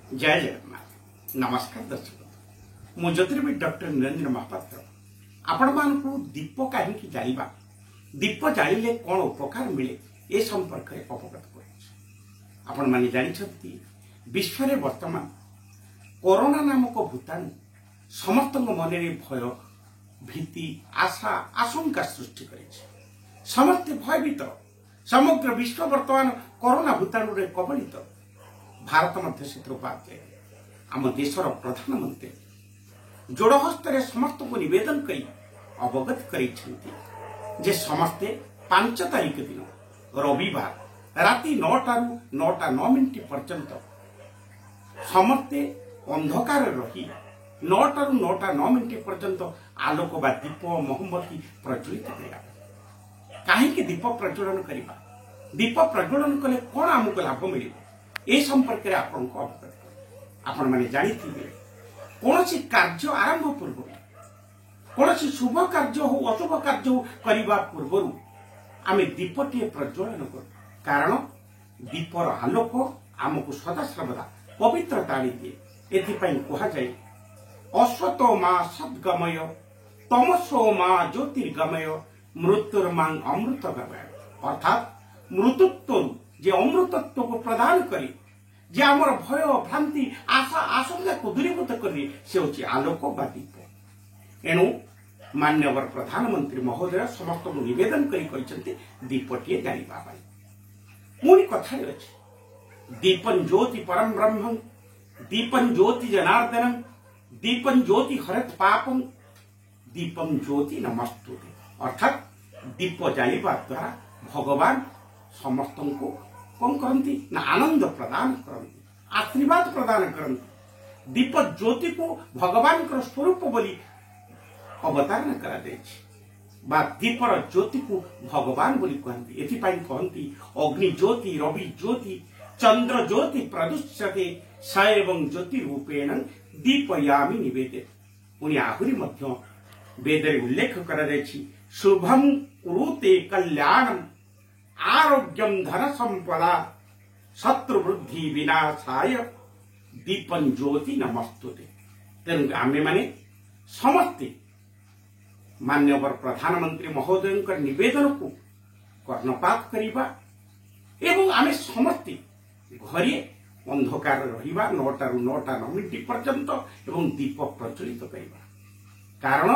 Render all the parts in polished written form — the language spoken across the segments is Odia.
ଜୟ ଜଗନ୍ନାଥ। ନମସ୍କାର ଦର୍ଶକ, ମୁଁ ଜ୍ୟୋତିର୍ବିଦ ଡକ୍ଟର ନିରଞ୍ଜନ ମହାପାତ୍ର। ଆପଣମାନଙ୍କୁ ଦୀପ କାହିଁକି ଜାଳିବା, ଦୀପ ଜାଳିଲେ କ'ଣ ଉପକାର ମିଳେ, ଏ ସମ୍ପର୍କରେ ଅବଗତ କରୁଛି। ଆପଣମାନେ ଜାଣିଛନ୍ତି, ବିଶ୍ୱରେ ବର୍ତ୍ତମାନ କରୋନା ନାମକ ଭୂତାଣୁ ସମସ୍ତଙ୍କ ମନରେ ଭୟ, ଭୀତି, ଆଶା, ଆଶଙ୍କା ସୃଷ୍ଟି କରିଛି। ସମସ୍ତେ ଭୟଭୀତ। ସମଗ୍ର ବିଶ୍ୱ ବର୍ତ୍ତମାନ କରୋନା ଭୂତାଣୁରେ କବଳିତ। ଭାରତ ମଧ୍ୟ ସେଥିରୁ ବାଦ ଯାଏ। ଆମ ଦେଶର ପ୍ରଧାନମନ୍ତ୍ରୀ ଯୋଡ଼ହସ୍ତରେ ସମସ୍ତଙ୍କୁ ନିବେଦନ କରି ଅବଗତ କରାଇଛନ୍ତି ଯେ ସମସ୍ତେ 5 ତାରିଖ ଦିନ ରବିବାର ରାତି 9ଟାରୁ 9ଟା 9 ମିନିଟ ପର୍ଯ୍ୟନ୍ତ ସମସ୍ତେ ଅନ୍ଧକାରରେ ରହି 9ଟାରୁ 9ଟା 9 ମିନିଟ ପର୍ଯ୍ୟନ୍ତ ଆଲୋକ ବା ଦୀପ, ମହମବତୀ ପ୍ରଜ୍ୱଳିତ କରିବା। କାହିଁକି ଦୀପ ପ୍ରଜ୍ୱଳନ କରିବା, ଦୀପ ପ୍ରଜ୍ୱଳନ କଲେ କ'ଣ ଆମକୁ ଲାଭ ମିଳିବ, ଏ ସମ୍ପର୍କରେ ଆପଣଙ୍କୁ ଅବଗତ କରିବି। ଆପଣମାନେ ଜାଣିଥିବେ, କୌଣସି କାର୍ଯ୍ୟ ଆରମ୍ଭ ପୂର୍ବରୁ, କୌଣସି ଶୁଭ କାର୍ଯ୍ୟ ହଉ, ଅଶୁଭ କାର୍ଯ୍ୟ ହଉ, କରିବା ପୂର୍ବରୁ ଆମେ ଦୀପଟିଏ ପ୍ରଜ୍ୱଳନ କରୁ। କାରଣ ଦୀପର ଆଲୋକ ଆମକୁ ସଦାସର୍ବଦା ପବିତ୍ରତା ଆଣିଦିଏ। ଏଥିପାଇଁ କୁହାଯାଏ, ଅସତୋ ମା ସଦ୍ଗମୟ, ତମସୋ ମା ଜ୍ୟୋତିର୍ଗମୟ, ମୃତ୍ୟୁର୍ମା ଅମୃତ ଗମୟ। ଅର୍ଥାତ୍ ମୃତ୍ୟୁତ୍ୱରୁ ଯେ ଅମୃତତ୍ୱକୁ ପ୍ରଦାନ କରି, ଯେ ଆମର ଭୟ, ଭ୍ରାନ୍ତି, ଆଶା, ଆଶଙ୍କାକୁ ଦୂରୀଭୂତ କରି, ସେ ହେଉଛି ଆଲୋକ ବା ଦୀପ। ଏଣୁ ମାନ୍ୟବର ପ୍ରଧାନମନ୍ତ୍ରୀ ମହୋଦୟ ସମସ୍ତଙ୍କୁ ନିବେଦନ କରି କହିଛନ୍ତି ଦୀପଟିଏ ଜାଳିବା ପାଇଁ। ପୁଣି କଥାରେ ଅଛି, ଦୀପଂ ଜ୍ୟୋତି ପରମ ବ୍ରହ୍ମ, ଦୀପଂ ଜ୍ୟୋତି ଜନାର୍ଦ୍ଦନ, ଦୀପଂ ଜ୍ୟୋତି ହରତ୍ ପାପಂ, ଦୀପଂ ଜ୍ୟୋତି ନମସ୍ତୁତେ। ଅର୍ଥାତ୍ ଦୀପ ଜାଳିବା ଦ୍ୱାରା ଭଗବାନ ସମସ୍ତଙ୍କୁ କଣ କରନ୍ତି ନା ଆନନ୍ଦ ପ୍ରଦାନ କରନ୍ତି, ଆଶୀର୍ବାଦ ପ୍ରଦାନ କରନ୍ତି। ଦୀପ ଜ୍ୟୋତିକୁ ଭଗବାନଙ୍କର ସ୍ୱରୂପ ବୋଲି ଅବତାରଣା କରାଯାଇଛି ବା ଦୀପର ଜ୍ୟୋତିକୁ ଭଗବାନ ବୋଲି କୁହନ୍ତି। ଏଥିପାଇଁ କହନ୍ତି, ଅଗ୍ନି ଜ୍ୟୋତି, ରବି ଜ୍ୟୋତି, ଚନ୍ଦ୍ର ଜ୍ୟୋତି ପ୍ରଦୁଷ୍ୟତେ, ସ ଏବଂ ଜ୍ୟୋତି ରୂପେଣ ଦୀପୟାମି ନିବେଦେ। ପୁଣି ଆହୁରି ମଧ୍ୟ ବେଦରେ ଉଲ୍ଲେଖ କରାଯାଇଛି, ଶୁଭಂ କୁରୁତେ କଲ୍ୟାଣମ ଆରୋଗ୍ୟମ ଧନ ସମ୍ପଦା ଶତ୍ରୁବୃଦ୍ଧି ବିନାଶାୟ ଦୀପଂ ଜ୍ୟୋତି ନମସ୍ତୁତେ। ତେଣୁ ଆମେମାନେ ସମସ୍ତେ ମାନ୍ୟବର ପ୍ରଧାନମନ୍ତ୍ରୀ ମହୋଦୟଙ୍କ ନିବେଦନକୁ କର୍ଣ୍ଣପାତ କରିବା ଏବଂ ଆମେ ସମସ୍ତେ ଘରେ ଅନ୍ଧକାର ରହିବା 9ଟାରୁ 9ଟା 9 ମିନିଟ ପର୍ଯ୍ୟନ୍ତ ଏବଂ ଦୀପ ପ୍ରଜ୍ୱଳିତ କରିବା। କାରଣ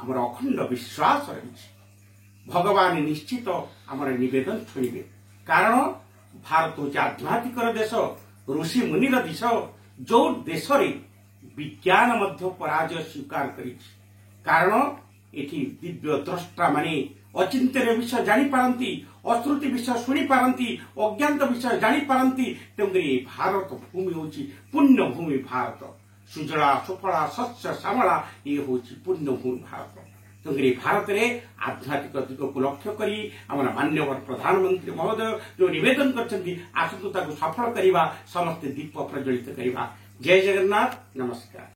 ଆମର ଅଖଣ୍ଡ ବିଶ୍ୱାସ ରହିଛି, ଭଗବାନ ନିଶ୍ଚିତ ଆମର ନିବେଦନ ଶୁଣିବେ। କାରଣ ଭାରତ ହେଉଛି ଆଧ୍ୟାତ୍ମିକର ଦେଶ, ଋଷି ମୁନିର ଦେଶ, ଯୋଉ ଦେଶରେ ବିଜ୍ଞାନ ମଧ୍ୟ ପରାଜୟ ସ୍ୱୀକାର କରିଛି। କାରଣ ଏଠି ଦିବ୍ୟ ଦ୍ରଷ୍ଟା ମାନେ ଅଚିନ୍ତ୍ୟର ବିଷୟ ଜାଣିପାରନ୍ତି, ଅଶ୍ରୁତି ବିଷୟ ଶୁଣିପାରନ୍ତି, ଅଜ୍ଞାତ ବିଷୟ ଜାଣିପାରନ୍ତି। ତେଣୁକରି ଏହି ଭାରତ ଭୂମି ହେଉଛି ପୁଣ୍ୟଭୂମି ଭାରତ। ସୁଜଳା ସୁଫଳା ଶସ୍ୟ ଶ୍ୟାମଳା, ଇଏ ହେଉଛି ପୁଣ୍ୟଭୂମି ଭାରତ। ତେଣୁକରି ଭାରତରେ ଆଧ୍ୟାତ୍ମିକ ଦିଗକୁ ଲକ୍ଷ୍ୟ କରି ଆମର ମାନ୍ୟବର ପ୍ରଧାନମନ୍ତ୍ରୀ ମହୋଦୟ ଯୋଉ ନିବେଦନ କରିଛନ୍ତି, ଆସନ୍ତୁ ତାକୁ ସଫଳ କରିବା, ସମସ୍ତେ ଦୀପ ପ୍ରଜ୍ୱଳିତ କରିବା। ଜୟ ଜଗନ୍ନାଥ, ନମସ୍କାର।